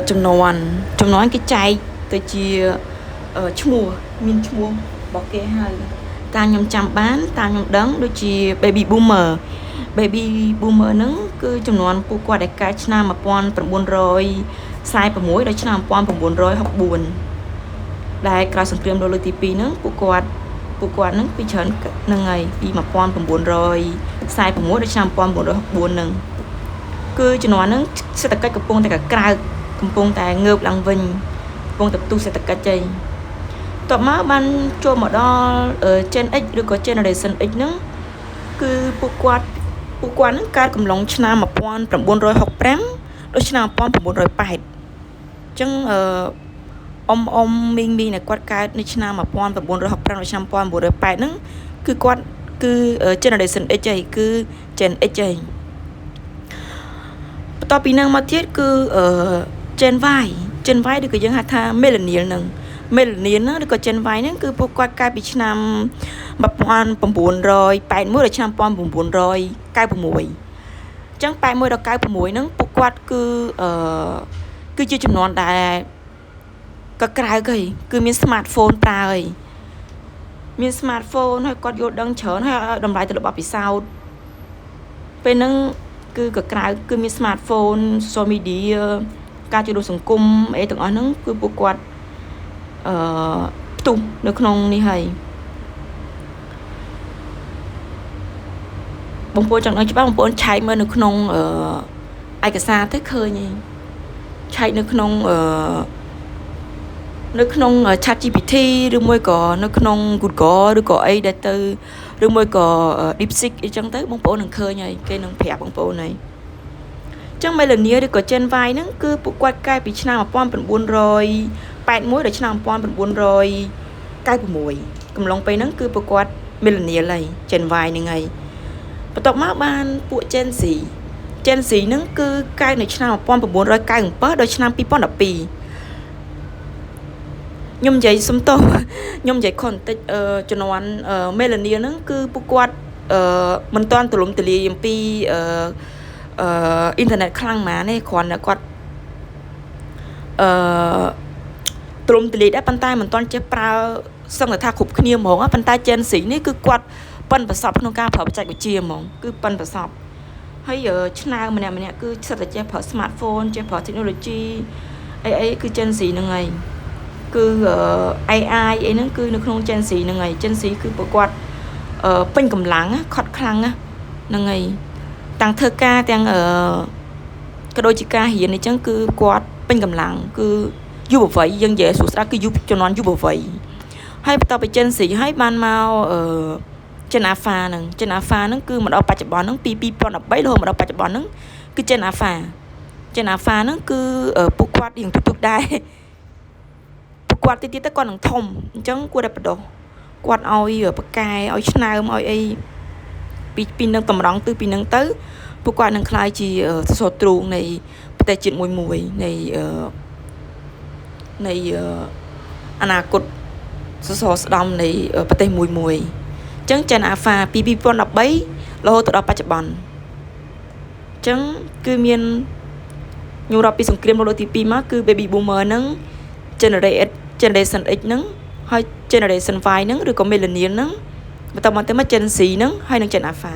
ចំនួនចំនួនគេចែកទៅជាឈ្មោះមានឈ្មោះរបស់គេហើយតាមខ្ញុំចាំបានតាមខ្ញុំដឹងដូចជា baby boomer baby boomer ហ្នឹងគឺចំនួនពួកគាត់ដែលកើតឆ្នាំ1946ដល់ឆ្នាំ1964ដែលក្រោយសង្គ្រាមលោកលើកទី2ហ្នឹងពួកគាត់ហ្នឹងពីច្រើនហ្នឹងហើយពី1946ដល់ឆ្នាំ1964ហ្នឹងគឺជំនាន់ហ្នឹងសេដ្ឋកិច្ចកំពុងតែកក្រើកកំពុងតែងើបឡើងវិញកំពុងតែផ្ទុះសេដ្ឋកិច្ចឯងតបមកបានចូលមកដល់ Gen X ឬក៏ Generation X ហ្នឹងគឺពួកគាត់ហ្នឹងកើតកំឡុងឆ្នាំ1965ដល់ឆ្នាំ1980អញ្ចឹងអឺអ៊ំអ៊ំមីងមីងដែលគាត់កើតនៅឆ្នាំ1965ដល់ឆ្នាំ1980ហ្នឹងគឺគាត់គឺ Generation X ឯងគឺ Gen X ឯងបន្ទាប់ពីហ្នឹងមកទៀតគឺ Gen Y Gen Y ឬក៏យើងហៅថា Millennial ហ្នឹង Millennial ហ្នឹងឬក៏ Gen Y ហ្នឹងគឺពួកគាត់កើតពីឆ្នាំ1981ដល់ឆ្នាំ1996អញ្ចឹង81ដល់96ហ្នឹងពួកគាត់គឺអឺគឺជាចំនួនដែលក៏ក្រៅគេគឺមាន smartphone ប្រើហើយមាន smartphone ហើយគាត់យល់ដឹងច្រើនហើយឲ្យតម្លៃទៅលើបទពិសោធន៍ពេលហ្នឹងគឺក៏ក្រៅគឺមាន smartphone social media ការចូលរួមសង្គមអីទាំងអស់ហ្នឹងគឺពួកគាត់អឺផ្ទុះនៅក្នុងនេះហើយបងប្អូនចង់ដឹងច្បាស់បងប្អូនឆែកមើលនៅក្នុងអឺឯកសារទៅឃើញឯងឆែកនៅក្នុងអឺនៅក្នុង Chat GPT ឬមួយក៏នៅក្នុង Google ឬក៏អីដែលទៅឬមួយក៏ DeepSeek អីចឹងទៅបងប្អូននឹងឃើញហើយគេនឹងប្រាប់បងប្អូនហើយចឹង Millennial ឬក៏ Gen Y ហ្នឹងគឺពួកគាត់កែពីឆ្នាំ1981ដល់ឆ្នាំ1996កំឡុងពេលហ្នឹងគឺពួកគាត់ Millennial ហើយ Gen Y ហ្នឹងហើយបន្ទាប់មកបានពួក Gen Z Gen Z ហ្នឹងគឺកែនៅឆ្នាំ1997ដល់ឆ្នាំ2012ខ្ញុំនិយាយសុំទោសខ្ញុំនិយាយខុសបន្តិចអឺជំនាន់ Millennial ហ្នឹងគឺពួកគាត់អឺមិនទាន់ទូលំទូលាយអំពីអឺអឺអ៊ីនធឺណិតខ្លាំងហ្មងទេគ្រាន់តែគាត់អឺទូលំទូលាយដែរប៉ុន្តែមិនទាន់ចេះប្រើសឹងតែថាគ្រប់គ្នាហ្មងប៉ុន្តែ Gen Z នេះគឺគាត់ប៉ិនប្រសពក្នុងការប្រើបច្ចេកវិទ្យាហ្មងគឺប៉ិនប្រសពហើយឆ្នើម្នាក់ម្នាក់គឺសិតតែចេះប្រើ smartphone ចេះប្រើ technology អីអីគឺ Gen Z ហ្នឹងហើយគឺ AI អីហ្នឹងគឺនៅក្នុង Gen Z ហ្នឹងហើយ Gen Z គឺប្រកបពេញកម្លាំងខត់ខ្លាំងហ្នឹងហើយទាំងធ្វើការទាំងអឺក៏ដូចជាការរៀនអញ្ចឹងគឺគាត់ពេញកម្លាំងគឺយុវវ័យយើងនិយាយស្រួលស្ដាប់គឺយុវជំនាន់យុវវ័យហើយបន្ទាប់ពី Gen Z ហើយបានមកអឺ Gen Alpha ហ្នឹង Gen Alpha ហ្នឹងគឺមកដល់បច្ចុប្បន្នហ្នឹងពី2013រហូតមកដល់បច្ចុប្បន្នហ្នឹងគឺ Gen Alpha Gen Alpha ហ្នឹងគឺពួកគាត់រៀងទុកៗដែរពួកគាត់តិចទៀតទៅគាត់នឹងធំអញ្ចឹងគួរតែបដោះគាត់ឲ្យប្រកែឲ្យឆ្នើមឲ្យអីពីពីនឹងតម្រង់ទិសពីនឹងទៅពួកគាត់នឹងក្លាយជាសសរទ្រូងនៃប្រទេសជាតិមួយមួយនៃនៃអនាគតសសរស្ដំនៃប្រទេសមួយមួយអញ្ចឹង Gen Alpha ពី2013រហូតទៅដល់បច្ចុប្បន្នអញ្ចឹងគឺមានខ្ញុំរាប់ពីសង្គ្រាមលោកទី2មកគឺ Baby Boomer ហ្នឹង Generation X ហ្នឹងហើយ Generation Y ហ្នឹងឬក៏ Millennial ហ្នឹងបន្តមកទៅមក Gen Z ហ្នឹងហើយនិង Gen Alpha